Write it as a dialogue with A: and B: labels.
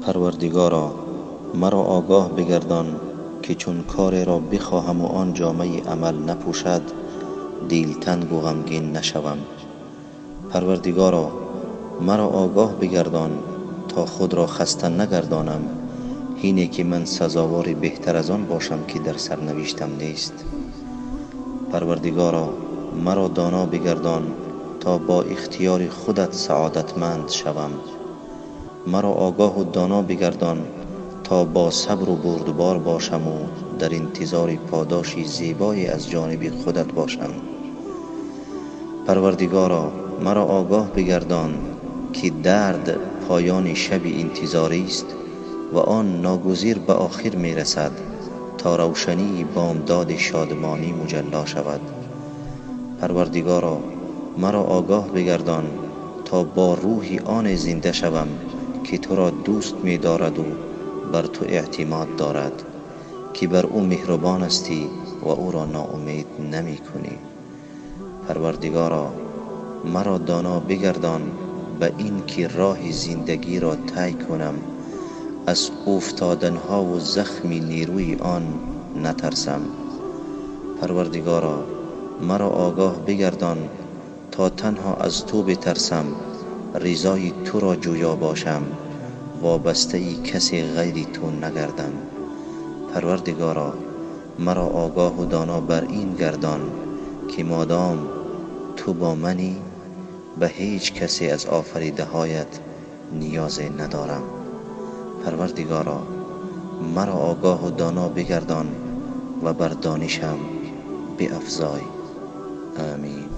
A: Парвардигоро, маро огоҳ бигардон, ки чун кореро бихоҳам ва он ҷомаи амал напӯшад, дилтанг ва ғамгин нашавам. Парвардигоро, маро огоҳ бигардон, то худро хаста нагардонам, ҳине ки ман сазовори беҳтар аз он бошам, ки дар сарнавиштам нест. Парвардигоро, маро доно бигардон, то бо ихтиёри худат саодатманд шавам. Маро огоҳу доно бигардон, то бо сабру бурдбор бошам ва дар интизори подоши зебое аз ҷониби худат бошам. Парвардигоро, маро огоҳ бигардон, ки дард поёни шаби интизорист ва он ногузир ба охир мерасад, то равшании бомдоди шодмонӣ муҷалло шавад. Парвардигоро, маро огоҳ бигардон, то бо рӯҳи оне зинда шавам, ки туро дӯст медорад ва бар ту эътимод дорад, ки бар ӯ меҳрубон ҳастӣ ва ӯро ноумед намекунӣ. Парвардигоро, маро доно бигардон ба ин ки роҳи зиндагиро тай кунам, аз уфтоданҳо ва захми нерӯи он натарсам. Парвардигоро, маро огоҳ бигардон, то танҳо аз ту битарсам, ризои туро ҷӯё бошам, вобастаи касе ғайри ту нагардам. Парвардигоро, маро огоҳу доно бар ин гардон, ки модом ту бо манӣ, ба ҳеҷ касе аз офаридаҳоят ниёзе надорам. Парвардигоро, маро огоҳу доно бигардон ва бар донишам биафзой. Амин.